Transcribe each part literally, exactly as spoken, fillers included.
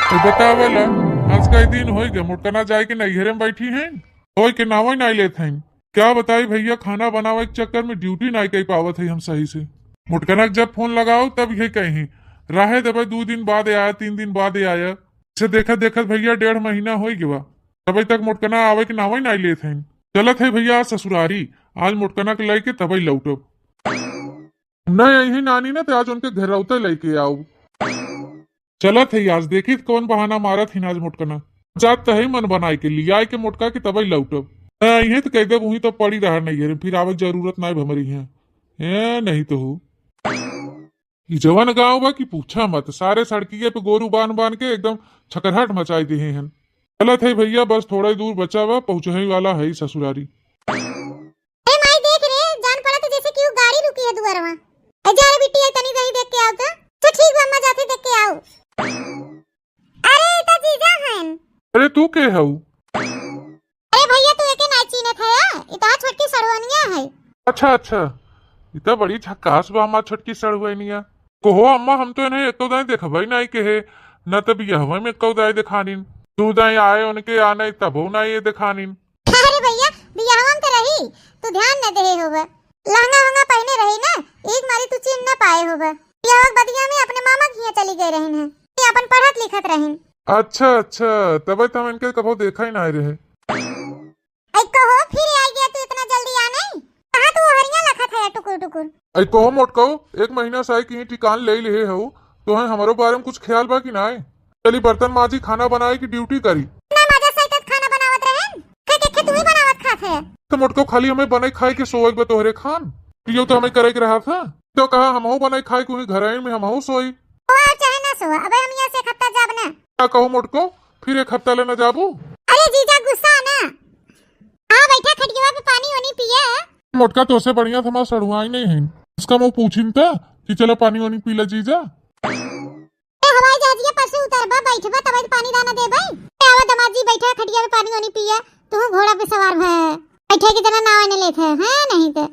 तो बतावला, आज कई दिन होइ गए, मोटकना जाए के नैहरे में बैठी हैं, होए के नावे नाई लेत हैं। क्या बताई भैया, खाना बनावे के चक्कर में ड्यूटी नाई कई पावत है हम सही से। मोटकना के जब फोन लगाओ तब ये कहीं, "रहे देबे, दू दिन बाद आया, तीन दिन बाद आया।" से देखत देखत भैया डेढ़ महीना होइ गवा, तबे तक मोटकना आवे के नावे नाई लेत हैं। चलत है भैया ससुरारी, आज मोटकना के लेके तबे लौटब। नहीं, यही नानी ना, तो आज उनके घरौते लेके आओ। चलत है आज, देखी त कौन बहाना मारत ही आज मोटकना। जात त है मन बनाए के, लियाए के मोटका के तबे लौटब। नहीं, यही तो कह देब, वहीं तो पड़ी रहा नहीं है, फिर आवे जरूरत नहीं हमरी है। ए, नहीं तो हो। ई जवन गाँव बा कि पूछा मत, सारे सड़किए पे गोरू बांध बांध के एकदम छकरहट मचाई दिहे हन। चलत है भैया, बस थोड़ा ही दूर बचा बा, पहुँचही वाला है ससुरारी। अरे माई देख रे, जान पड़त जैसे कि वो गाड़ी रुकी है दुआरवा। ए जा रे बिट्टी, आई तनी दही देख के आओ तो। अच्छा ठीक बा अम्मा, जाते देख के आओ। अरे ई तो जीजा हन। अरे तू के हऊ? अरे भैया तू एके नाई चीनत है, ई तो छोटकी सड़ुआनिया है। अच्छा अच्छा, ई तो बड़ी झक्कास बा हमार छोटकी सड़ुआनिया। कहो अम्मा, हम तो इन्हें एको दाई देखबे नाई के है, न तो बियाहवा में एको दाई देखानिन। दू दाई आए उनके आने तबो नाई ये देखानिन। अरे भैया, बियाहवा में तो रही, तू ध्यान न देहे होबे। लहंगा वहंगा पहने रही ना, एक मारी तू चीन न पाए होबे। बियाहवा के बदिया में अपने मामा के हियां चली गई रहिन है, ये अपन पढ़त लिखत रहिन। अच्छा अच्छा, तबे तो हम इनके कबो देखा ही नाई रहे। ऐ कहो, फिर आई गया तू इतना जल्दी आ नहीं? कहाँ तू हरिया लखत है टुकुर टुकुर? ऐ कहो मोटकऊ, एक महीना से आई कहीं ठिकान ले लिहे हो, तो है हमारो बारे में कुछ ख्याल बा कि नाई? चली बर्तन माजी, खाना बनाए की ड्यूटी करी। ना माजा सहित खाना बनावत रहे, खे के खे तू ही बनावत खात है। तो मोटकऊ खाली हमें बनाई खाए के सोए बा तोहरे खान, पियो तो हमें करे के रहा था। तो कहा हमहू बनाई खाए के वहीं घर में हमहू सोई। सोआ चाहे ना सोआ, अबे हम यहाँ से एक हफ्ता जाब ना। का कहू मोटकऊ, फिर एक हफ्ता ले ना जाबू? अरे जीजा गुस्सा ना। हाँ बैठा खटिया पे पानी वानी पिया। मोटका तोसे बढ़िया तो हमार सड़ुआइन है, इसका मुँह पूछिन त कि चला पानी वानी पी ला जीजा। ए हवाई जहाजिया पर से उतरबा, बैठबा तब पानी दाना देबे। ए आवा दामाद जी बैठा खटिया पे पानी वानी पिया, तू घोड़ा पे सवार भय। बैठे की तरह नाव ने लेत है, हैं नहीं तो।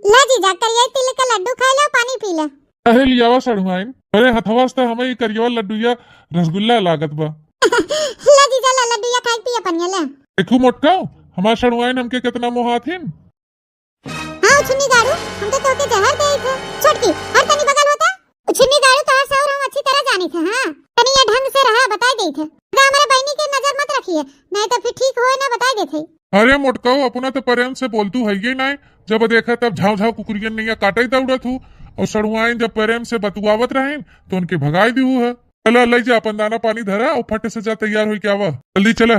ला जीजा, करिया तिल के लड्डू खाए ला, पानी पी ला। अरे लियावा सड़ुआइन, अरे हथवा से हमें ई करिया लड्डूया रसगुल्ला लागत बा। ला जीजा, ला लड्डूया खाए, पिया पनिया ला। देखू मोटका, हमार सड़ुआइन हमके कितना मोहाथिन। हाँ उछुन्नी गाड़ू, हम तो तोके जहर देई थे। छोटकी, हर तनी बगल होता। उछुन्नी गाड़ू, तोहार सौर हम अच्छी तरह जानी थे। हाँ, तनी ये ढंग से रहा, बताई देई थे। अरे हमारे बहनी के नजर मत रखिए, नहीं तो फिर ठीक होए ना, बताई देते। अरे मोटकाऊ, अपना तो प्रेम से बोलतू है ये नाय, जब देखा तब झाँव झाँव कुकुरियन नैया काटे दौड़त हूँ। और सड़ुआइन जब प्रेम से बतुआवत रहेन तो उनके भगाई दिहू है। चला ले जा अपन दाना पानी धरा और फटे से जा तैयार होई के आवा, जल्दी चला।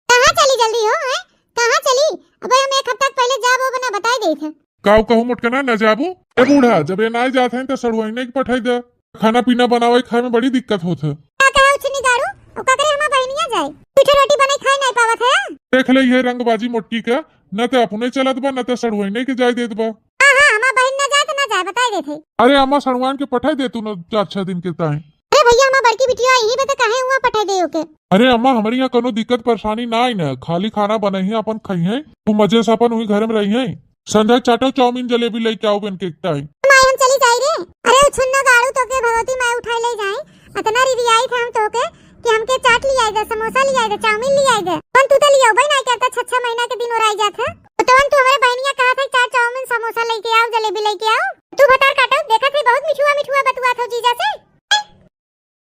कहाँ चली जल्दी हो, हैं? कहाँ चली? अबे हम एक हफ्ता के पहले जाब वो बना बताई देई थे। काऊ कहू मोटकना न जाबू? ए बूढ़ा, जब ये नाय जात हैं तो सड़ुआइने के पठाई दे। खाना पीना बनावे खाए में बड़ी दिक्कत होत है। का कहे उछनी गाड़ू? अब का करे हमार बहनिया जाए? पीठे रोटी बनाई खाए नहीं पावत है। देख ले ये रंगबाजी मोटकी का, न ते अपने चलत बा, न ते सड़ुआइने के जाए देत बा। हाँ, हाँ, हमार बहन न जाए तो न जाए, बताई देत है। अरे अम्मा सड़ुआइन के पठाई दे तू न चार छह दिन के ताई। अरे भैया, हमार बड़की बिटिया यहीं पे तो काहे हुआ पठाई दे ओके? अरे अम्मा, हमरे यहाँ कोनो दिक्कत परेशानी ना आई ना, खाली खाना बनई है, अपन खई है, तू मजे से अपन वही घर में रही है। संध्या चाटो चाउमीन जलेबी लेके आओ बन के टाइम। माई हम चली जाई रे। अरे उछुन्ना गाड़ू तोके भगवती माई उठाई ले जाए। अतना रिरियाई थे हम तोके कि हमके चाट लियाई दे, समोसा लियाई दे, चाउमीन लियाई दे। कौन तू तो लियाउबे ना करता, छह छह महीना के दिन ओराई जात है। तो तवन तू हमरे बहनिया कहा थे चाट चाउमीन समोसा लेके आओ, जलेबी लेके आओ। तू भतार काटो, देखा थे बहुत मिठुआ मिठुआ बतुआ था जीजा से।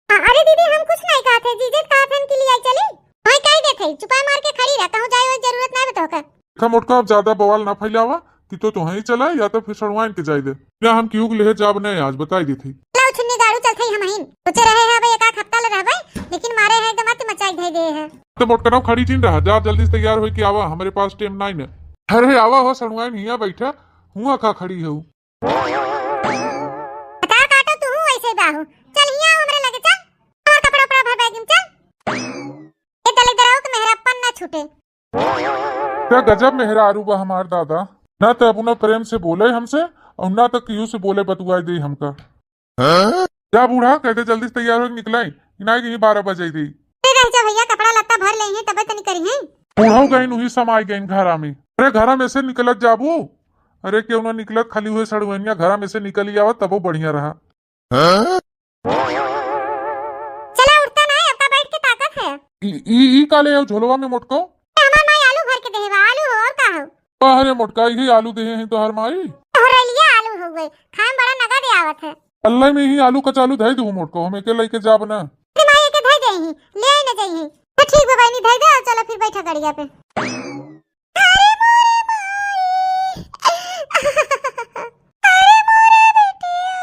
आ, अरे दीदी, हम कुछ नहीं कहा थे, जीजे कहा थे कि लियाई चली। वही कह दे थे, चुपाई मार के खड़ी रह, कहूँ जाए वही जरूरत नहीं बता का। देखा मोटका, अब ज्यादा बवाल ना फैलावा, कि तो तुहें ही चला या तो फिर सड़ुआइन के जाए दे। ना हम केहू के लेहे जाब नहीं आज, बताई दे थे। ला उछुन्नी गाड़ू चल थे हम हिन। सोचे रहे हैं अब एक आध हफ्ता ले रहबे, लेकिन मारे हैं एकदम अति मचाई धई दे है। तो मोटका ना खड़ी जिन रहा, जा जल्दी से तैयार होई के आवा, हमरे पास टाइम नहीं न। अरे आवा हो सड़ुआइन, हिया बैठा, हुआ का खड़ी हो। भतार काटो तू हूँ ऐसे बाहू। चल हिया आओ हमरे लगे चल। और कपड़ा उपड़ा भर बैग में चल। ये दलित दराऊ के मेहरापन ना छूटे। क्या गजब मेहरारू बा हमार दादा। ना तो अपना प्रेम से बोले हमसे और ना तो केहू से बोले बतुआई दे हमका। हाँ? जा बूढ़ा, कहते जल्दी से तैयार हो के निकलाई, इनाई के ही बारह बजे दे। अरे रह जा भैया, कपड़ा लत्ता भर ले हैं तबे तनी करी हैं। बूढ़ा गइन, उही समाई गइन घरा में। अरे घरा में से निकलत जाबू। अरे केहू ना निकलत, खाली हुए सड़ुआइनिया घरा में से निकल ही आवत तबो बढ़िया रहा। हाँ? ई, ई, ई का ले आऊ झोलवा में मोटको? हमार माई आलू भर के देहे बा, आलू हो और का हो? अरे मोटका, इही आलू देहे हैं तोहार माई। तोहरे लिए आलू हो गए, खाए में बड़ा नगद आवत है। अल्लाह में ही आलू कचालू धई दू मोटको, हम एके लेके जाब ना। अरे माई एके धई दे ही, ले आई ना जाई ही। तो ठीक बा बहिनी, धई दे, चलो फिर बैठा गड़िया पे। अरे मोरे माई, अरे मोरे बेटिया,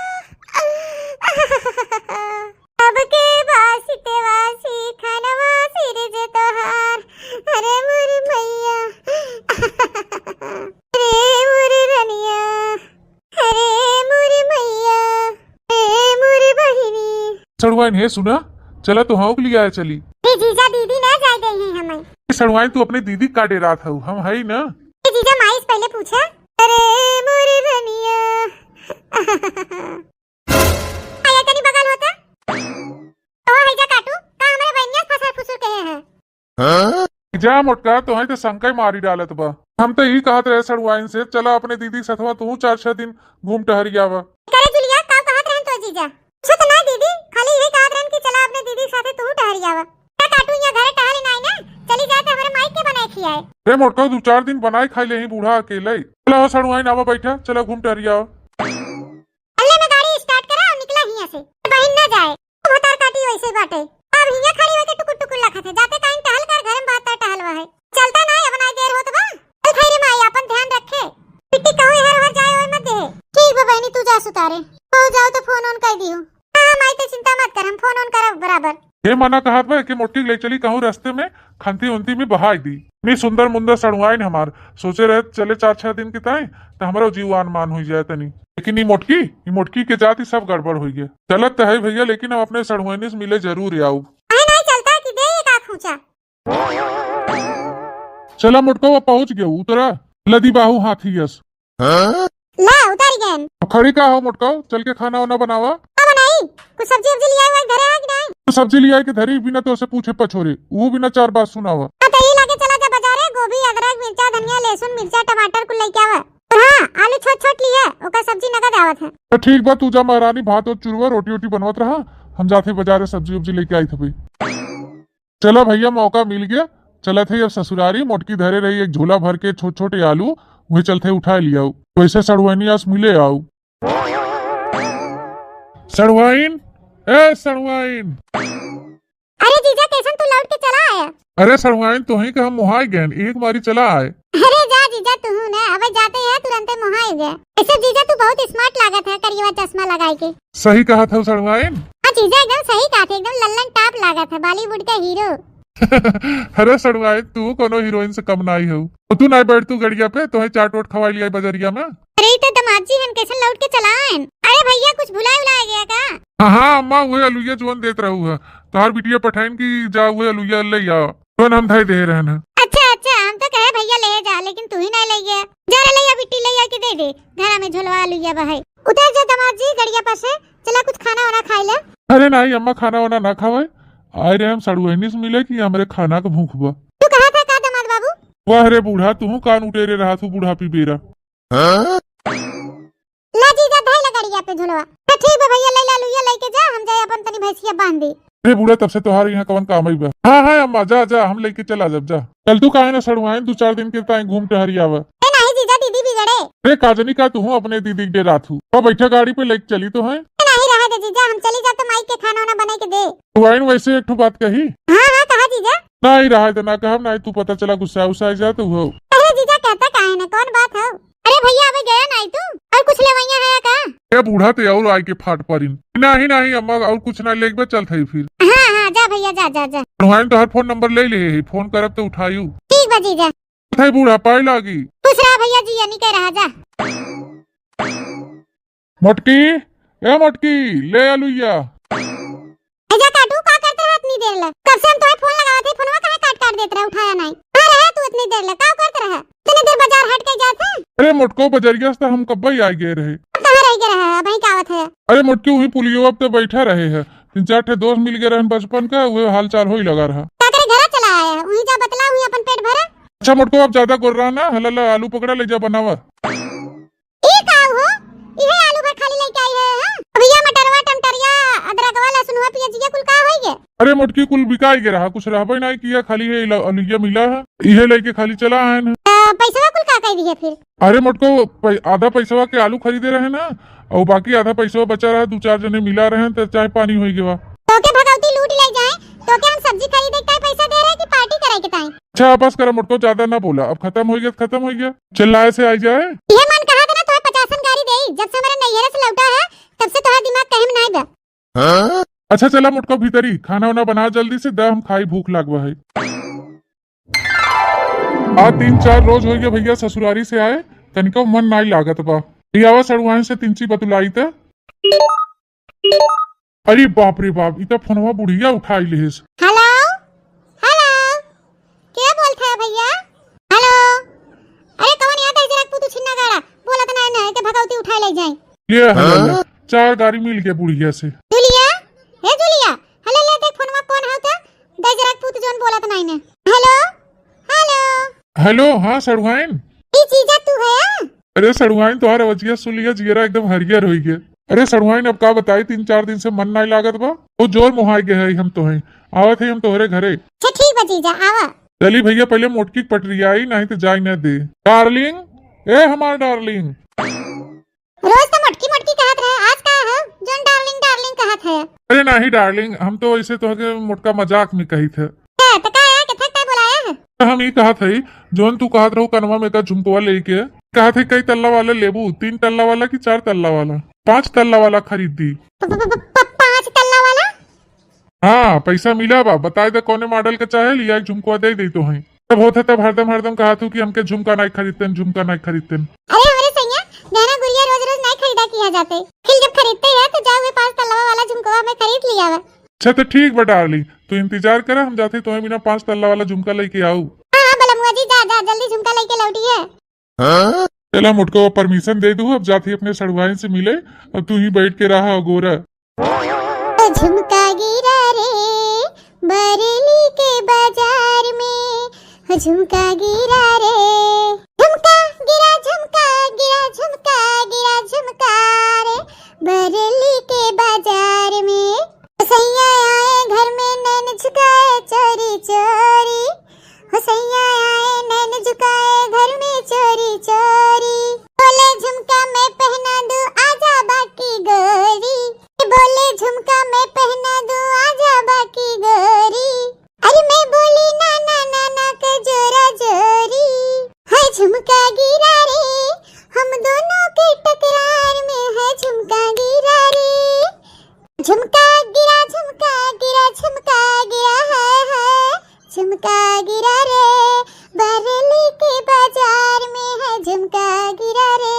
अब के बासी ते वासी खानवा सिर जे तोहार, अरे मोरे मैया, अरे मोरे रनिया, अरे मोरे मैया, अरे मोरे बहिनी। सड़ुआइन, हे सुना, चला तोहाऊ के लियाए चली। ए जीजा, दीदी ना जाए दे ही हमें। ए सड़ुआइन, तू अपने दीदी का डेरात हऊ, हम हई ना। ए जीजा, माई से पहले पूछा। अरे मोरे रनिया। आया तनी बगल होता। ओ है जा काटू, का हमरे बनिया फसर फुसुर कहे हैं? जा मोटका, तोहई तो शंका ही मारी डालत बा। हम तो ई कहत रहे सड़ुआइन से, चला अपने दीदी के सथवा तू चार छह दिन घूम टहरी आवा। करे जुलिया, का कहत रहन तो जीजा? कुछ तो ना दीदी, खाली ये कहत रहन कि चला अपने दीदी के साथे तू टहरी आवा। का काटू यहाँ घरे टहरी नाई ना, चली जाए तो हमरे माई के बनाए खियाए। रे मोटका, दू चार दिन बनाए खाई लेही बूढ़ा अकेले। चला हो सड़ुआइन, आवा बैठा, चला घूम टहरी आवा। अल्ले में गाड़ी start करा और निकला हियां से। बहिन ना जाए, भतार काटी वैसे बाटे। अब हियां खड़ी होके टुकुर टुकुर लखत है। जाते कहीं टहल कर, घर में बात टहलवा है। चलता ना, अब ना देर होत बा। चल खैरे माई, अपन ध्यान रखे। बिट्टी कहूँ इधर उधर जाए ओए मत दे। ठीक बा बहिनी, तू जा सुतारे। हो जाओ तो फोन ऑन कर दियो। हाँ, हाँ, माई ते चिंता मत कर, हम फोन ऑन करब बराबर। ये मना कहत बा कि मोटकी ले चली कहूँ रास्ते में खंती उंती में बहाई दी। इतनी सुंदर मुंदर सड़ुआइन हमार, सोचे रहे चले चार छह दिन के ताई, तो हमारा जीव आन मान हुई जाए तनी। लेकिन ई मोटकी, ई मोटकी के जाति सब गड़बड़ हुई गया। चलत तो है भैया, लेकिन हम अपने सड़ुआइनी से मिले जरूर आऊ। अरे नहीं चलता कि दे एक आँख ऊंचा। चला मोटका, वो पहुंच गया, उतरा। लदी बाहू हाथी यस। ला, उतारी गएन। अब खड़ी का हो मोटकाऊ, चल के खाना वाना बनावा। का बनाई? कुछ सब्जी उब्जी लियाई हुआ घरे है कि नहीं? तो सब्जी लियाई के धरी बिना तो से पूछे पछोरे, वो बिना चार बात सुनावा। हाँ, तो ये लाके चला जा बाजारे, गोभी, अदरक, मिर्चा, धनिया, लहसुन, मिर्चा, टमाटर कुल लेके आवा। और हाँ, आलू छोट छोट लिया, ओकर सब्जी नगद आवत है। तो ठीक बा, तू जा महारानी, भात और चुरवा, रोटी वोटी बनवत रहा, हम जाते बाजारे सब्जी उब्जी लेके आई थपी। चला भैया, मौका मिल गया, चलत है अब ससुरारी। मोटकी धरे रही एक झोला भर के छोट छोटे आलू, वही चलते उठा लियाऊ। वैसे सड़ुआइनी आस मिले आऊ। सड़ुआइन, ए सड़ुआइन। अरे जीजा, कैसन तू लौट के चला आया? अरे सड़ुआइन, तोही का हम मोहाई गएन, एक मारी चला आए। अरे जा जीजा, तू ना, अब जाते हैं तुरंते मोहाई गए। ऐसे जीजा, तू बहुत smart लागत है करिया चश्मा लगाए के। सही कहत हऊ सड़ुआइन। हाँ जीजा, एकदम सही कहत है, एकदम लल्लन top लागत है, Bollywood का hero। अरे सड़ुआइन, तू कोनो हीरोइन से कम नाई हऊ। तो तू नाई बैठ तू गड़िया पे, तोहे चाट वोट खवाई लिया बजरिया में। अरे ई तो दमाद जी हन, कैसन लौट के चला आएन। अरे भैया, कुछ भुलाए उलाए गया का? हाँ, हाँ अम्मा, वही अलुइया जोन देत रहू है, तोहार बिटिया पठाइन की जा, वही अलुइया ले आ, जोन हम धई दे रहन है। अच्छा, अच्छा, हम तो कहे भैया ले जा, लेकिन तू ही नाई ले गया। जा रे, ले आ बिट्टी, ले आ के दे दे, घरा में झोलवा अलुइया बा है। उतर जा दमाद जी गड़िया पर से, चला कुछ खाना वाना खाई ले। अरे नाई अम्मा, खाना वाना ना खावे, आए रहे हम सड़ुआइनी से मिले कि हमरे खाना का भूख बा। तू कहा था का दमाद बाबू? वाह रे बूढ़ा, तू कान उटेरे रहा तू बुढ़ापी बेरा। ला जीजा, धई ले गड़िया पे झोलवा। हाँ, ठीक बा भैया, ले ला लुइया लेके जा, हम जाए अपन तनी भैंसिया बांध दी। अरे बूढ़ा, तब से तोहार यहाँ कवन काम आई बा? हाँ, हाँ अम्मा, जा, जा, हम लेके चला जब, जा। चल तू काहे ना सड़ुआइन, दू चार दिन के ताई घूम टहरी आवा। ए नहीं जीजा, दीदी बिगड़े। अरे काजनी का तू अपने दीदी के डेरात हूँ, अब बैठा गाड़ी पे लेके चली तो है। ए नहीं रहा दे जीजा, हम चली जा तो माई के खाना वाना बना के दे। सड़ुआइन वैसे एक ठो बात कही। हाँ, हाँ, कहा जीजा। नहीं रहा तो ना कहब, नहीं तू पता चला गुस्सा उस्सा जा तो हो। अरे जीजा, कहता काहे ना, कौन बात है? अरे भैया, अबे गया नाई तू? और कुछ लेवैया है का? ए बूढ़ा ते और आए के फाट परिन। नहीं, नहीं अम्मा, और कुछ ना लेके चलत है फिर। हाँ, हाँ, जा भैया, जा, जा, जा। रोहान तोहर फोन नंबर ले ले है, फोन करब तो उठायू। ठीक बा जीजा। थे बूढ़ा, पाए लागी। खुश रहा भैया जी, यानी कह रहा जा। मोटकी, ए मोटकी, ले अलुइया। ए जा काटू, का करत रहा इतनी देर ले? कब से हम तोहे फोन लगावत है, फोनवा काहे काट काट देत रहा, उठाया नहीं। कहाँ रहे तू इतनी देर ले, का करत रहा? इतनी देर बाजार हट के जात है। अरे मोटको, बजरिया से तो हम कब्बे ही आ गए रहे। अब कहाँ रह गए रहा, अबहीं का आवत है? अरे मोटकी, वही पुलियो अब तो बैठा रहे है, तीन चार ठे दोस्त मिल गए रहन बचपन का, वही हाल चाल होई लगा रहा। का करे घरा चला आया है, वहीं जा बतला, वहीं अपन पेट भरा। अच्छा मोटको, अब ज्यादा गोर्रा ना, हला ला आलू पकड़ा, ले जा बनावा। ई का हो? इहे आलू भर खाली लेके आई है, हाँ? भैया, मटरवा, टमटरिया, अदरकवा, लहसुनवा, पियजिया कुल का होई गे? अरे मोटकी, कुल बिकाई गे रहा, कुछ रहबे नाई किया, खाली ये ल-, अलुइया मिला है, इहे लइके खाली चला आएन है। त पैसवा कुल का कइ दिहे फिर? अरे मोटको, पै-, आधा पैसवा के आलू खरीदे रहे ना, अउ बाकी आधा पैसवा बचा रहा, दू चार जने मिला रहे हैं, त चाय पानी होइ गवा। तोके भगौती लूट ले जाए, तोके हम सब्जी खरीदे के ताई पैसा दे रहे कि पार्टी करे के ताई? अच्छा, बस करा मोटको, ज्यादा ना बोला, अब खतम होइ गया, खतम होइ गया, चिल्लाए से आई जाए। इहे मन कहा था ना, तोहे पचासन गारी देई, जब से हमारे नैहरे से लौटा है, तब से तोहार दिमाग कहीं में नाई बा। अच्छा चला मोटको भीतरी, खाना वाना बना जल्दी से, द हम खाई, भूख लागवा है। आज तीन चार रोज होइ गया भैया ससुरारी से आए, तनिको मन नाई लागत बा। लियावा सड़ुआइन से तिनची बतुलाई त। अरे बाप रे बाप, ई त फोनवा बुढ़िया उठाई लेहेस। हेलो, हेलो, के बोलत है भैया? हेलो, अरे कवन याद है जरा तू छिन्ना गाड़ा, बोलत ना, ना, के भगौती उठाई ले जाए। ये हल्ला, चार गारी मिल गया बुढ़िया से। जूलिया, हे जूलिया, हेलो ले देख फोनवा कौन है त? दे जरा पूत जोन बोलत नाई ने। हेलो, हेलो। हेलो, हाँ सड़ुआइन। ई जीजा तू है? अरे सड़ुआइन, तोहार आवाजिया सुन लिया, जियरा एकदम हरियर होइ गया। अरे सड़ुआइन, अब का बताई, तीन चार दिन से मन नाई लागत बा। वो जोर मोहाई गए है हम तोहे। आवत है हम तोहरे घरे। अच्छा ठीक बा जीजा, आवा। चली भैया, पहले मोटकी के पटरियाई, नाई तो जाई ना दे। डार्लिंग, ए हमार डार्लिंग। रोज तो मोटकी मोटकी कहत रहे, आज का है जोन डार्लिंग डार्लिंग कहत है? अरे नाही डार्लिंग, हम तो ऐसे तोहके मोटका मजाक में कही थे। है, तो का है, किथे का बुलाया है? तो हम ई कहत हई, जोन तू कहत रहो कनवा में का झुमकवा लेके, कहत है कई तल्ला वाला लेबू, तीन तल्ला वाला कि चार तल्ला वाला? पाँच तल्ला वाला खरीद दी। प-, प-, प-, प-, पाँच तल्ला वाला? हाँ, पैसा मिला बा, बताए दे कौने मॉडल के चाहे, लिया एक झुमकवा दे दे तो हैं। तब होत है तब हरदम हरदम कहा तू कि हमके झुमका नाई खरीदतेन, झुमका नाई खरीदतेन। अरे हमरे सैया, गहना गुरिया रोज रोज नाई खरीदा किया जाते, फिर जब खरीदते हैं तो जाओ वे पाँच तल्ला वाला झुमकवा में खरीद लिया वा। अच्छा तो ठीक बा डार्लिंग, तू इंतजार करा, हम जाते तोहे बिना पाँच तल्ला वाला झुमका लेके आऊ। हाँ, हाँ, बलमुआ जी, जा, जा, जल्दी झुमका लेके लौटी है। चला मोटको, परमिशन दे दू, अब जाती अपने सड़ुआइन से मिले, अब तू ही बैठ के रहा अगोरा। ओ झुमका गिरा रे बरेली के बाजार में, ओ झुमका गिरा रे। झुमका गिरा, झुमका गिरा, झुमका गिरा, झुमका रे बरेली के बाजार में। ओ सैया आए घर में नैन झुकाए चोरी चोरी, हो सैया आए नैन झुकाए घर में चोरी चोरी। बोले झुमका मैं पहना दूं, आजा बाकी गोरी। बोले झुमका मैं पहना दूं, आजा बाकी गोरी। अरे मैं बोली ना ना ना ना के जोरा जोरी। है झुमका गिरा रे, हम दोनों के टकरार में है झुमका गिरा रे। झुमका गिरा, झुमका गिरा, झुमका गिरा, हाय, हाय। झुमका गिरा रे, बरेली के बाजार में है झुमका गिरा रे।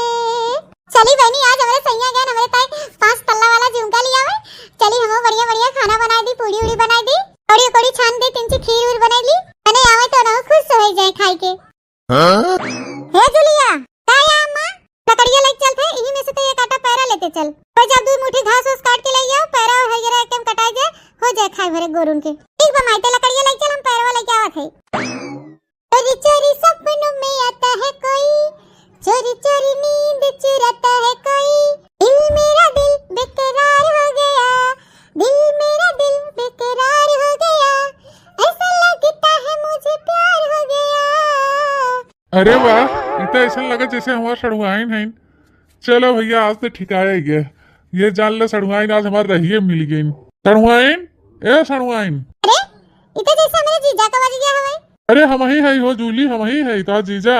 चली बहनी, आज हमरे सैया गए, हमरे ताई पाँच तल्ला वाला झुमका लियावे। चली हमो बढ़िया बढ़िया खाना बनाई दी, पूड़ी उड़ी बनाई दी, पकौड़ी उकौड़ी छान दी, तिनची खीर उर बनाई ली। मने आवे तो ना खुश हो जाए खाई के। हाँ? हे जूलिया, का या अम्मा? लकड़िया लेके चलत है, इही में से तो एक आटा पैरा लेते चल। कोई जा दुई मुट्ठी घास वास काट के ले आओ, पैरा और हरियरा एकदम कटाई जाए, हो जाए खाए भरे गोरुन के। ठीक बा माई, ते लकड़िया लेके चल, हम पैरवा लेके आवत है। चोरी चोरी सपनों में आता है कोई, चोरी चोरी नींद चुराता है कोई, दिल मेरा दिल बेकरार हो गया, दिल मेरा दिल बेकरार हो गया, ऐसा लगता है मुझे प्यार हो गया। अरे वाह, ई त ऐसन लगत जैसे हमार सड़ुआइन हईन। चलो भैया, आज तो ठिकाए गया। ये जान ले सड़ुआइन आज हमार रहिए मिल गईन। सड़ुआइन, ए सड़ुआइन। अरे, ई त जैसे हमरे जीजा का बज गया हवे। अरे हम ही है हो जूली, हम ही है तो जीजा।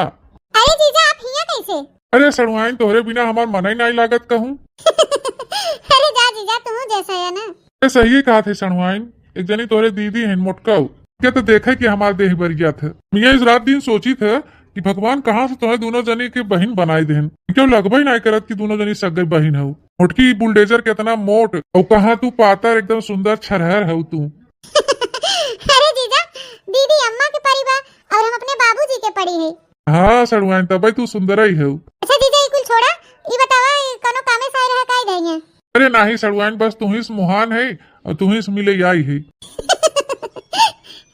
अरे जीजा, आप हियां कैसे? अरे सड़ुआइन, तोहरे बिना हमार मनई नाई लागत कहूँ। अरे जा जीजा, तू जैसा है ना। ए, सही कहा थे सड़ुआइन, एक जनी तोहरे दीदी हैं मोटकाऊ, के तो देखे कि हमार देह बरिया थे। मियाँ इस रात दिन सोची थे कि भगवान कहाँ से तोहे दोनों जनी के बहिन बनाए देहन। क्यों लगबे नाई करत कि दोनों जनी सगे बहिन हऊ। मोटकी बुलडोजर कितना मोट, और कहाँ तू पातर एकदम सुंदर छरहर हऊ तू। अरे जीजा, दीदी अम्मा के परी बा और हम अपने बाबूजी के परी है। हाँ सड़ुआइन, तबे तू सुंदर ही हऊ। अच्छा जीजा, ई कुल छोड़ा, ई बतावा, ई कोनो कामे से आए रहा काई धैया? अरे नाही सड़ुआइन, बस तू ही से मुहान है और तू ही से मिले आई है।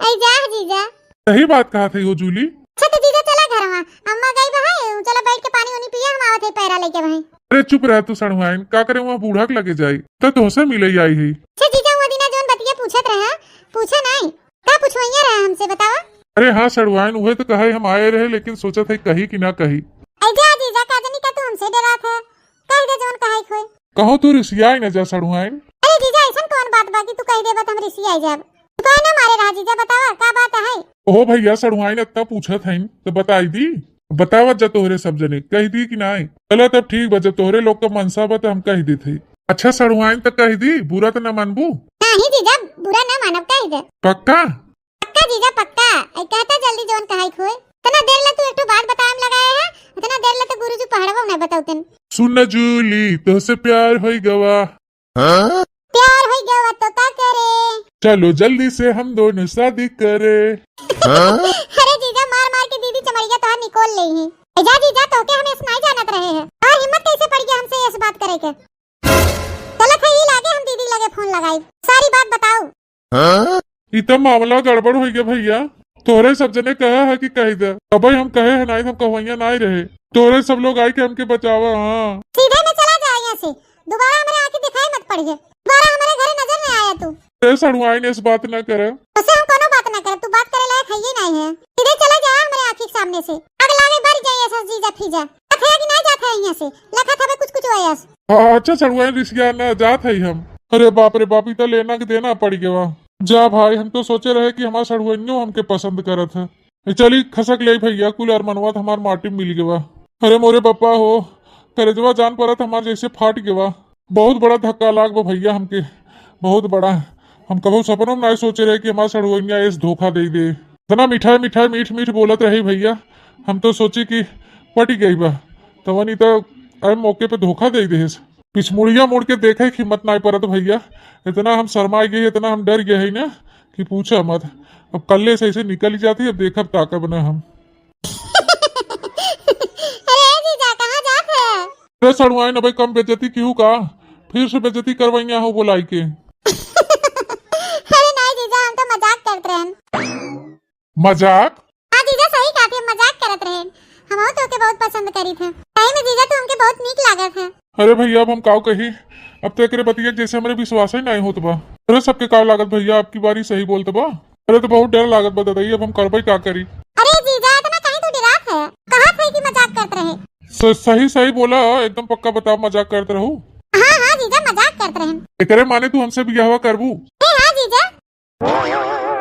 ऐ जा जीजा। सही बात कहा थे हो जूली। अच्छा तो जीजा चला घर में, अम्मा गई बहाई, चला बैठ के पानी उनी पिया, हम आवत है पैरा लेके बहाई। अरे चुप रह तू सड़ुआइन, का करे वहाँ बूढ़ा के लगे जाई, तो तोहसे मिले आई है। अच्छा जीजा, वो दिना जौन बतिया पूछत रहा, पूछा नाई, का पूछवइया रहा हमसे, बतावा? अरे हाँ सड़ुआइन, उहे तो कहे हम आए रहे, लेकिन सोचत है कही कि ना कही। ऐ जा जीजा, का जनी का तू हमसे डरात है, कह दे जौन कहे खोए। कहूँ तू रिसियाई न जा सड़ुआइन। अरे जीजा, ऐसन कौन बात बा कि तू कह देबा त हम रिसियाई जाब? तू काहे ना मारे रहा जीजा, बतावा का बात है? ओहो भइया, सड़ुआइन अतना पूछत हइन त बताई दी। बतावत जा तोहरे सब जने, कह दी कि नाई? चला तब ठीक बा, जब तोहरे लोग का मनसा बा त हम कह देत हई। अच्छा सड़ुआइन त कह दी, बुरा त ना मानबू? नाही जीजा, बुरा ना मानब, कह दे। पक्का? पक्का जीजा, पक्का। ऐ कहता जल्दी जौन कहाई खोए। इतना देर ला तू एक ठो बात बतावे में लगाए है, इतना देर ला तो गुरुजी पहाड़वा ना बतावतन। सुन न जूली, तोहसे प्यार होई गवा। हाँ? प्यार होई गवा तो का करे? चलो जल्दी से हम दोनों शादी करे। हाँ? अरे जीजा, मार मार के दीदी चमड़िया तोहार निकोल लेई ही। ए जा जीजा, तोहके हम ऐस नाई जानत रहे हैं। तोहार हिम्मत कैसे पड़ गया हमसे ऐस बात करे के? चलत है ई लागे, हम दीदी लगे फोन लगाई, सारी बात बताऊ। हाँ? ई त मामला गड़बड़ होइ गया भइया। तोहरे सब जने कहे है कि कह दे, तबे हम कहे है, नाई त हम कहवइया नाई रहे। तोहरे सब लोग आई के हमके बचावा। हाँ। सीधे में चला जा यहाँ से, दोबारा हमरे आँखी दिखाई मत पड़िए, दोबारा हमरे घरे नजर न आया तू। ए सड़ुआइन, ऐस बात न करे। उसे हम कोनो बात न करे, तू बात करे लायक है ही नाई है। सीधे चला जा हमरे आँखी के सामने से, आग लागे बर जाए ऐसा जीजा फीजा। लखा कि ना जात है यहाँ से, लखा था कुछ कुछ वयस। हाँ, अच्छा सड़ुआइन, रिसिया ना, जात है हम। अरे बाप रे बाप, ई त लेना के देना पड़ गवा। जा भाई, हम तो सोचे रहे कि हमार सड़ुआइनो हमके पसंद करत है। ए, चली खसक ले भइया, कुल अरमनवा त हमार माटी में मिल गवा। अरे मोरे पप्पा हो, करेजवा जान परत हमार जैसे फाट गवा। बहुत बड़ा धक्का लाग बा भइया हमके, बहुत बड़ा। हम कबहू सपनों में नाई सोचे रहे कि हमार सड़ुआइनिया ऐस धोखा दे दे। इतना मिठाई मिठाई मीठ मीठ बोलत रही भइया, हम तो सोची कि पट गई बा, तवन ई त ऐ मौके पे धोखा दे देस। पिछमुड़िया मुड़ के देखे के हिम्मत नाई परत भइया, इतना हम शर्मा गए, इतना हम डर गए है ना कि पूछा मत। अब कल्ले से ऐसे निकल जाती, अब देखब ताकब ना हम। अरे जीजा, कहाँ जात है? अरे सड़ुआइन, अबे कम बेइज्जती किहू का, फिर से बेइज्जती करवइया हो बोलाई के। अरे नाई जीजा, हम तो मजाक करत रहन। मजाक? हाँ जीजा, सही कहत है, मजाक करत रहन। हमहू तोके बहुत पसंद करीत है। सही में जीजा, तू हमके बहुत नीक लागत है। अरे भइया, अब हम काव कही, अब तो एकरे बतिया जैसे हमरे विश्वास ही नाई होत बा। अरे सबके काव लागत भइया, अबकी बारी सही बोलत बा। अरे तो बहुत डर लागत बा ददाई, अब हम करबे का करी? अरे जीजा, इतना काहे तू डरात है? कहत है कि मजाक करत रहे। स-, सही सही बोला, एकदम पक्का बताओ, मजाक करत रहू? हाँ हाँ जीजा, मजाक करत रहन। एकरे माने तू हमसे बियाहवा करबू? ए हाँ जीजा।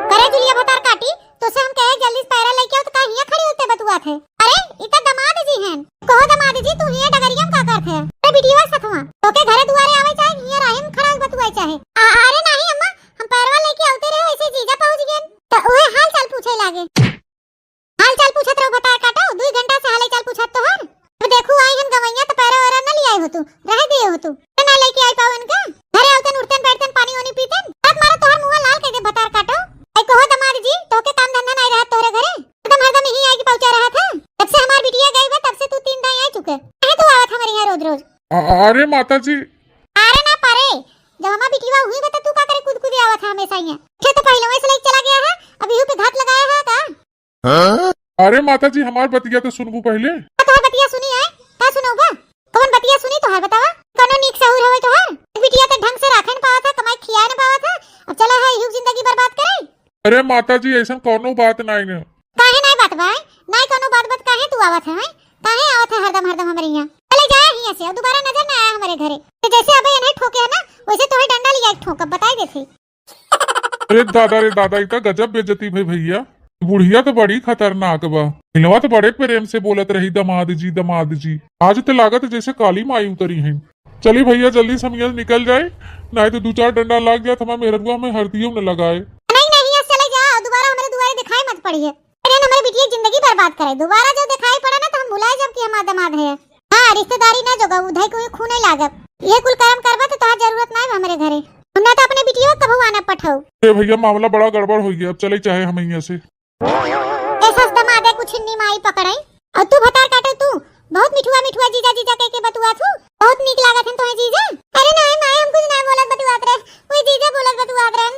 करे जुलिया भतार काटी, तोसे हम कहे जल्दी से पैरा लेके आओ तो का हियाँ खड़ी होते बतुआत है? अरे ई त दमाद जी हैं। कहो दमाद जी, तू हियाँ डगरिया में का करत है? अरे बिटिया सथवा, तोके घरे दुआरे आवे चाहे हियाँ राही में खड़ा होके बतुआए चाहे। आ, अरे नाही अम्मा, हम पैरवा लेके आते रहे, ऐसे जीजा पहुँच गए त उहे हाल चाल पूछे लागे। हाल चाल पूछत रहो भतार काटो, दुई घंटा से हाल चाल पूछत तोहर। अब देखू आई हम गवैया तो पैरा वैरा न लियाए हो तू, रह दिए हो तू। तो ना लेके आई पाओ इनका। घरे आवतन उठतन बैठतन पानी वानी पीतन। तब मारा तोहर मुंह लाल कर दे भतार काटो। आई कहो दमाद जी, तोहके काम धंधा नहीं रहत तोहरे घरे। एकदम हरदम यही आए के पहुंचा रहा था। जब से हमार बिटिया गई बा तब से तू तीन दाई आ चुके। काहे तू आवत हमारे यहाँ रोज रोज? अ-, अरे माता जी। अरे ना पारे, जब हमार बिटिया हुई बा त तू का करे कूद कूद आवत है हमेशा यहाँ। खेत तो पहले वैसे लेके चला गया है, अब यहू पे घात लगाया है का? हाँ? अरे माता जी, हमार बतिया तो सुनबू पहले। आ, तोहार बतिया सुनी है? का सुनोगा? कौन बतिया सुनी तोहार बतावा? कोनो नीक सहूर हवे तोहार? बिटिया तो ढंग से राखे न पावत है, कमाई खियाए न पावत है, अब चला है यहू जिंदगी बर्बाद करे। अरे माता जी, ऐसन कोनो बात नाई न। काहे नाई बात बा? नाई कोनो बात बात काहे तू आवत है? काहे आवत है हरदम हरदम हमरे यहाँ? चले जाए हियाँ से, और दोबारा नजर ना आए हमरे घरे। तो जैसे अबे इन्हें ठोके है ना, वैसे तोहे डंडा लिया एक ठोकब, बताई देते। अरे दादा रे दादा, ई त गजब बेइज्जती भई भैया। बुढ़िया त बड़ी खतरनाक बा। इनवा त बड़े प्रेम से बोलत रही, "दमाद जी, दमाद जी।" आज त लागत जैसे काली माई उतरी हैं। चली भैया, जल्दी से हम यहाँ से निकल जाए, नाहीं त दू चार डंडा लाग जात, हमार मेहररुआ हमें हरदियो न लगाए। नहीं, नहीं, यहाँ से चले जाओ, दोबारा हमरे दुआरे दिखाई मत पड़िए। अरे, हमरे बिटिया जिंदगी बर्बाद करे, दोबारा जो दिखाई पड़ा ना त हम भुलाए जब कि हमार दमाद है। हाँ, रिश्तेदारी ना जोगा, उधर कोई खून नहीं लागब। ये कुल कर्म करबा त तोहार जरूरत ना है हमरे घरे। हम ना त अपने बिटिया कभू आना पठाऊ। अरे भैया, मामला बड़ा गड़बड़ हो गया, अब चले चाहे हम यहाँ से। ऐसा दमाद है कुछ हिन्नी माई पकड़ाई। और तू भतार काटो तू, बहुत मिठुआ मिठुआ जीजा जीजा कह के बतुआ थू। बहुत नीक लागत है तोहे जीजा। अरे नहीं माई, हम कुछ ना बोलत बतुआत रहे, कोई जीजा बोलत बतुआत रहे।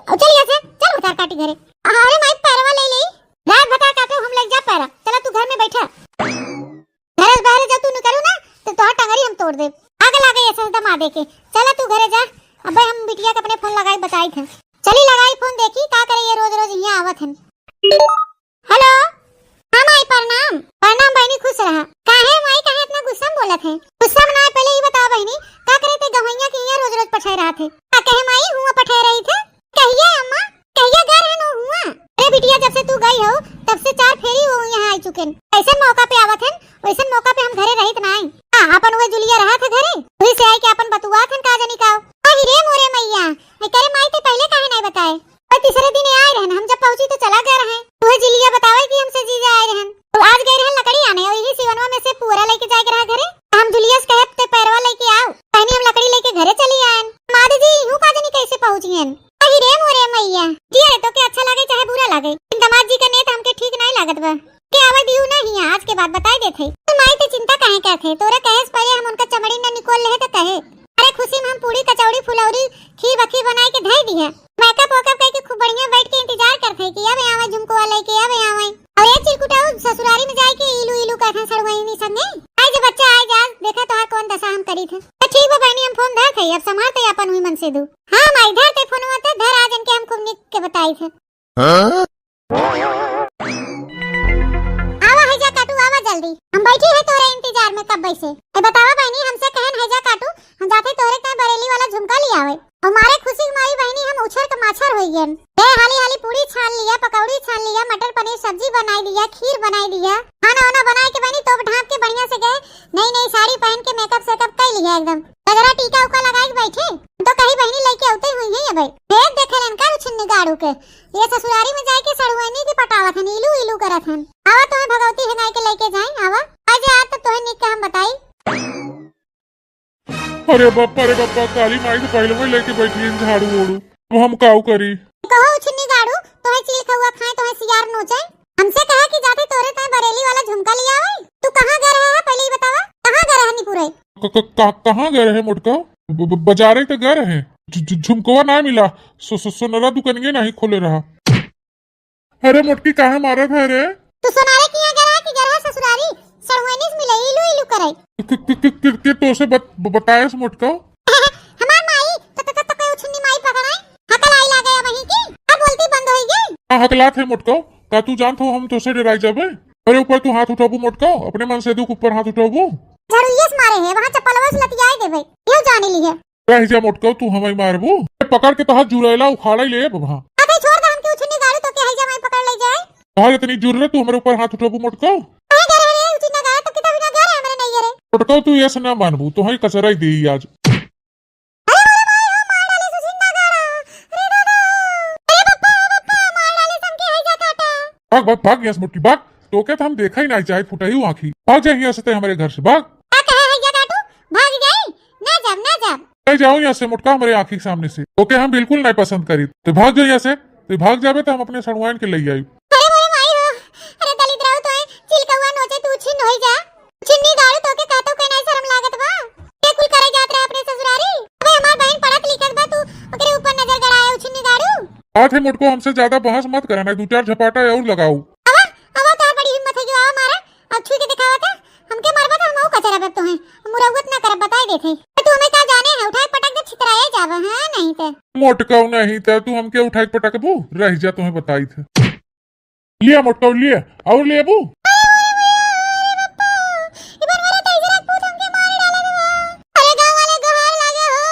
अब चल यहाँ से, चल भतार काटी घरे। अरे माई पैरवा ले ले, रात भतार काटो हम ले जा पैरा। चला तू घर में बैठा। घरे से बाहर जब तू निकलू ना, तो तोहार टंगरी हम तोड़ देब। आग लागे ऐसा दमादे के। चला तू घरे जा, अबे हम बिटिया के अपने फोन लगाई बताई थे। चली लगाई फोन देखी, का करे ये रोज रोज हियाँ आवत हन। हेलो। हाँ माई, प्रणाम। प्रणाम बहिनी, खुश रहा। काहे माई, काहे इतना गुस्सा में बोलत है? गुस्सा में ना, पहले ई बतावा बहिनी, का करे ते गवैया के हियाँ रोज रोज पठाए रहत है? का कहे माई, हुआँ पठाए रही थे? कहिया अम्मा, कहिया गए रहन हुआँ? अरे बिटिया, जब से तू गई हो, तब से चार फेरी वो यहाँ आई चुकेन। ऐसन मौका पे आवत हन, वैसन मौका पे हम घरे रहित नाई। हाँ, अपन उहे जुलिया रहत है घरे, वही से आई के अपन बतुआत हन का जानी का। अहि रे मोरे मैया, अरे माई ते पहले काहे नाई बताए? और तीसरे दिन आए रहन, हम जब पहुँची तो चला गए रहे। उहे जुलिया बतावे कि हमसे जीजा आए रहन। तो आज गए रहन लकड़ी आने, और यही सिवनवा में से पुअरा लेके जाए के रहा घरे। हम जुलिया से कहे ते पैरवा लेके आओ, कहनी हम लकड़ी लेके घरे चली आयन। माता जी, यूं का जानी कैसे पहुँची हन? अहि रे मोरे मैया, जिया रे, तोके अच्छा लागे चाहे बुरा लागे, लेकिन दामाद जी का नेत हमके ठीक नाई लागत बा। के आवे दियू ना हियाँ, आज के बाद बताई देत है। तो माई ते चिंता काहे करत है? तोरे कहे से पहले हम उनका चमड़ी न निकोल लेहे त कहे। अरे खुशी में हम पूड़ी कचौड़ी फुलौरी खीर बखीर बनाई के धई दिहे। मेकअप वेकअप करके खूब बढ़िया बैठ के इंतजार करत है कि अब आवे झुमकुआ लेके, अब आवे। और ये चिरकुटाऊ ससुरारी में जाए के इलू इलू करत है सड़ुआइनी संगे। आई जे बच्चा, आई जा, देखा तोहार कौन दशा हम करी थे। तो ठीक बा बहनी, हम फोन धरत है, अब संभालते अपन हुई मन से दू। हाँ माई, धरते फोनवा ते धर, आज इनके हम खूब निक के बताई थे। हाँ? आवा है जा काटू, आवा जल्दी, हम बैठी है तोरे इंतजार में कब से। ए बतावा बहनी, हमसे कहन है जा काटू, हम जाते तोरे तय बरेली वाला झुमका ले आवे। और मारे खुशी के मारी बहनी हम उछर के माछर हो गए। ए हाली हाली पूड़ी छान लिया, पकौड़ी छान लिया, मटर पनीर सब्जी बनाई लिया, खीर बनाई लिया, खाना वाना बनाए के बहनी तोप ढांप के बढ़िया से गए, नई नई साड़ी पहन के मेकअप सेकअप कर लिया एकदम। गजरा टीका उका लगाए के बैठे, तो कहीं बहनी लेके आते हुई है अबे। भेद देखे लन का उछिन्नी गाड़ू के, ये ससुरारी में जाए के सड़ुआइनी के पटावत हन, इलू इलू करत हन। आवा तोहे भगवती हंगाई के लेके जाए, आवा। आज आज तो तोहे निक के हम बताई। अरे बप्पा रे बप्पा, काली माई तो पहले में लेके बैठी है झाड़ू ओड़ू, अब हम काऊ करी? कहो उछिन्नी गाड़ू, तोहे चील कौआ खाए, तोहे सियार नोचे। हमसे कहा कि जाते तोरे तय बरेली वाला झुमका ले आवे। तू कहाँ गए रहा है, पहले ही बतावा, कहाँ गए रहा निपुरे? क-, क-, क-, कहाँ गए रहे मोटका? ब-, ब-, बाजारे तो गए रहे, झु-, झु-, झुमकवा ना मिला, सो-, सो-, सोनरा दुकानिये नहीं खोले रहा। अरे मोटकी, काहे मारत है रे? तू सोनारे किहाँ गए रहा कि गए रहा ससुरारी? सड़ुआइनी से मिले, इलू इलू करे। कि, कि, कि, कि, कि तोसे बत-, ब-, बताए से मोटका? हमार माई, त, त, त, त कोई उछिन्नी माई पकड़ाई? हकल आई लागे वहीं की, अब बोलती बंद होई गई। हाँ, हकलात है मोटका, का तू जानत हो हम तोसे डराई जाबे? अरे ऊपर तू हाथ उठाबू मोटका, अपने मन से दुख ऊपर हाथ उठाबू। झड़ुइये से मारे है, वहाँ चप्पलवा से लतियाए देबे, यो जानी ली है। रह जा मोटका, तू हमाई मारबू। ए, पकड़ के तोहार जुरैला उखाड़े ले बबा। अबे छोड़ दे हमके उछिन्नी गाड़ू, तोके है जमाई पकड़ ले जाए। तोहार इतनी जुर्रत, तू हमरे ऊपर हाथ उठाबू मोटका? काहे गए रहे रे उछिन्नी गाड़ू, तो कितना बिना गए रहे हमरे नहीं गए रे। मोटका तू ऐसे ना मानबू, तोहाई कचराई देई आज। अरे मोरे माई हो, मार डाले उछिन्नी गाड़ू। अरे दादा। अरे बप्पा, बप्पा, मार डाले हमके है जा काटा। भाग, भाग, भाग यहाँ से मोटकी, भाग। तोके तो हम देखा ही नहीं चाहे फुटाई आँखी। भाग जा यहाँ से ते हमारे घर से, भाग। का कहे है जा काटू? भाग जाई? ना जाब, ना जाब। नहीं जाओ यहाँ से मोटका, हमारे आँखी के सामने से। ओके हम बिल्कुल नहीं पसंद करी। तो भाग जाओ यहाँ से। तो भाग जाबे तो हम अपने सड़ुआइन के ले आई। अरे मोरे माई हो, अरे दलित राऊ तो है, चिलकौआ नोचे तू छिन होई जा। छिन्नी गाड़ू तोके कहतो के नहीं शर्म लागत बा? के कुल करे जात रहे अपने ससुरारी? अबे हमार बहन पढ़त लिखत बा, तू ओकरे ऊपर नजर गड़ाए उछिन्नी गाड़ू। बात है मोटको, हमसे ज्यादा बहस मत करा, नहीं दो चार झपाटा और लगाऊ। अबे, अबे तोहार बड़ी हिम्मत है जो आवा मारा, अब छुई के दिखावा था। हमके मरबा तो हम कचरा बब तोहे। हम मुरौवत ना करब, बताए देथे। तो तू हमें का जाने है, उठाए पटक दे छितराए जाब, हाँ नहीं ते। मोटकौ नहीं ते, तू हमके उठाए पटकबू? रह जा, तोहे बताई थे। लिया मोटकौ, लिया। और लेबू? अरे, अरे, अरे, अरे, बप्पा, ई बनवरिया दहिजरा पूत हमके मार डालत बा। अरे, गाँव वाले गोहार लागे हो।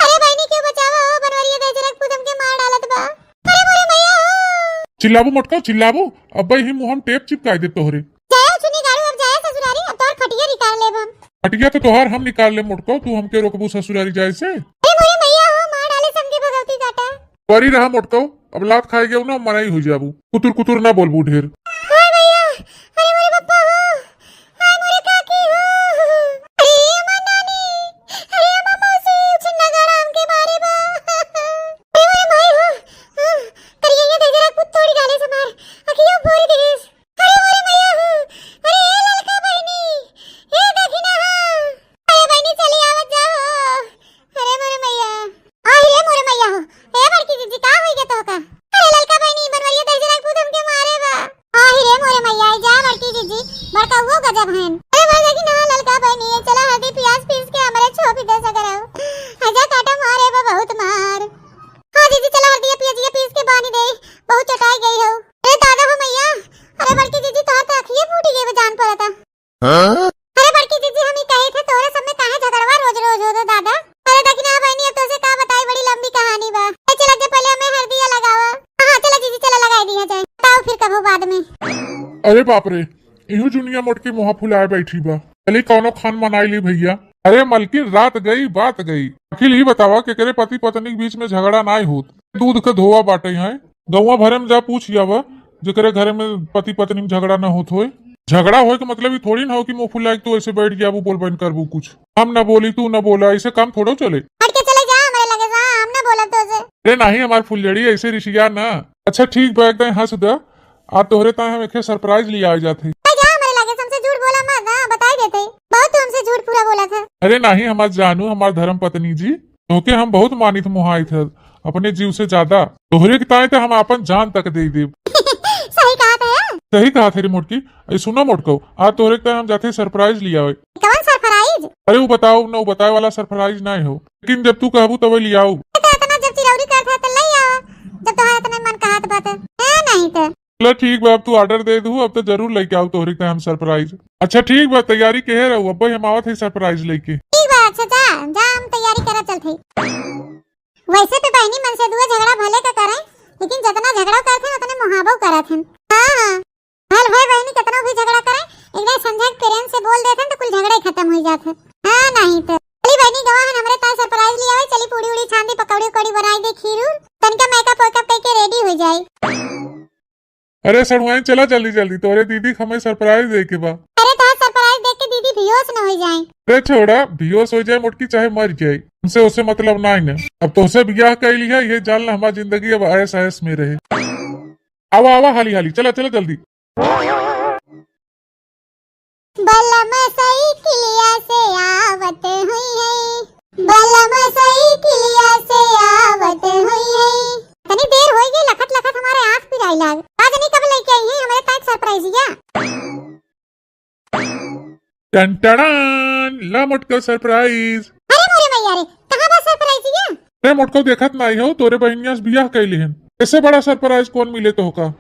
अरे, बहिनी के बचावा हो, बनवरिया दहिजरा पूत हमके मार डालत बा। अरे, मोरे भैया हो। चिल्लाबू मोटकौ, चिल्लाबू? अब्बे ही मुँह हम टेप चिपकाई दे तोहरे। जाया उछिन्नी गाड़ू, अब जाया ससुरारी, अब तोहर खटिया निकाल लेब हम। खटिया तो तोहार हम निकाल लेब मोटकौ, तू हमके रोकबू ससुरारी जाए से? अरे, मोरे भैया हो, मार डाले हमके भगवती काटा। परी रहा मोटकौ, अब लात खाए गयो ना, मनाई हो जाबू। कुतुर कुतुर ना बोलबू ढेर। हाय भैया, अरे मोरे पप्पा हो, हाय मोरे काकी हो, अरे अम्मा नानी, अरे अम्मा मौसी, छिन्ना गाड़ा हमके मारे बा। अरे मोरे भाई हो, हाँ, करिया ये दहिजरा पूत तोड़ी डाले समार, अखियों फोड़ देस। अरे मोरे भैया हो, अरे ए ललका बहिनी, ए दखिना हो, अरे बहिनी चली आवत जा हो। अरे मोरे मैया। आहि रे मोरे मैया हो। ए बड़की जीजी, का होई गे तोहका? अरे ललका बहिनी, बनवरिया दहिजरा पूत हमके मारे बा। आहि रे मोरे मैया, जा बड़की जीजी, बड़का वो गजब हन। अरे मोरे देखी ना ललका बहिनी, ये चला हल्दी पियाज पीस के हमरे छोपी दे सके रहो। हैजा काटा मारे बा बहुत मार। हाँ जीजी, चला हल्दी पियाज ये पीस अरे बड़की जीजी, हम ई कहे थे, तोहरे सब में काहे झगड़वा रोज रोज होत दादा? अरे दखिना बहिनी, अब तोसे का बताई, बड़ी लंबी कहानी बा। ए, चला दे, पहिले हमें हरदिया लगावा। हाँ, चला जीजी, चला लगाई दिया जाए, बताओ फिर कबो बाद में। अरे बाप रे, इहू जुनिया मोटकी मुँह फुलाए बैठी बा। चली कौनो खान मनाई ली भैया। अरे मलकिन, रात गई बात गई। आखिर ई बतावा, केकरे पति पत्नी के बीच में झगड़ा नाय होत? दूध के धोवा बाटे हैं। गौवा भरे में जा पूछ आवा, जेकरे घरे में पति पत्नी में झगड़ा न होत होए। झगड़ा होए के मतलब ई थोड़ी ना हो कि मुँह फुलाए के तू ऐसे बैठ जाबू, बोलबे न करबू कुछ। हम न बोली, तू न बोला, ऐसे काम थोड़ो चले। हट के चले जा, हमरे लगे जा, हम न बोलब तोसे। अरे नाही हमार फुलझड़ी, ऐसे रिसिया ना। अच्छा ठीक बा, एकदम हंस द। आज तोहरे ताए हम एक surprise लियावे जात हई। जा, हमरे लगे हमसे झूठ बोला मत, हाँ, बताई देते। बहुत तू हमसे झूठ पूरा बोला था। अरे नाही हमार जानू, हमार धर्म पत्नी जी, तोहके हम बहुत मानित मोहाइत है, अपने जीव से ज्यादा। तोहरे के ताए तो हम आपन जान तक दे देब। सही कहा था यार। सही कहा थे रे मोटकी। ए, सुनो मोटको, आज तोहरे के ताए हम जाते surprise लियावे। कौन surprise? अरे वो बताओ ना, वो बताए वाला surprise नहीं हो, लेकिन जब तू कहबू तबे लियाऊ। तो इतना जब चिरौरी करत है तो ले आओ, जब तोहार इतने मन कहत बात है। हाँ, नहीं तो। चलो ठीक बा, अब तू order दे दू, अब तो जरूर लेके आऊ तोहरे के हम surprise। अच्छा ठीक बा, तैयारी केहे रहू, अब हम आवत है surprise लेके। ठीक बा, अच्छा जा, जा हम तैयारी करत चलत हई। वैसे तो बहिनी मन से दुआ झगड़ा भले का करें, लेकिन जितना झगड़ा करत हैं उतने मुहाबो करत हैं। हाँ, हाँ। भल भाई बहिनी कितना भी झगड़ा करें, एक दिन समझा के प्रेम से बोल देते हैं तो कुल झगड़ा ही खत्म हो जात है। हाँ, नहीं तो। चली बहिनी गवा है हमरे ताए surprise लियावे, चली पूड़ी उड़ी छान दी, पकौड़ी उकौड़ी बनाई दे, खीर उर, तनिका makeup वेकअप करके ready हो जाए। अरे सड़ुआइन, चला जल्दी जल्दी, तोरे दीदी के हमें surprise दे के बा। अरे तोहार surprise देख के दीदी बेहोश न हो जाए। अरे छोड़ा, बेहोश हो जाए मोटकी चाहे मर जाए, हमसे उसे मतलब ना है ना। अब तोहसे बियाह कैली है, ये जान ला हमार जिंदगी अब ऐश ऐश में रहे। आवा आवा हाली हाली, चला चला जल्दी। बलम साइकिलिया से आवत हुई है, बलम साइकिलिया से आवत हुई है। तनी देर होई गई, लखत लखत हमारे आँख पिराई लाग। आज नहीं कब लेके आई है हमारे ताई surprise या। टन टड़ान, ला मोटको surprise। अरे मोरे मैया रे, कहाँ बा surprise या? अरे मोटको देखत नाई हो, तोरे बहिनिया से बियाह कैली हन। ऐसे बड़ा surprise कौन मिले तोहका?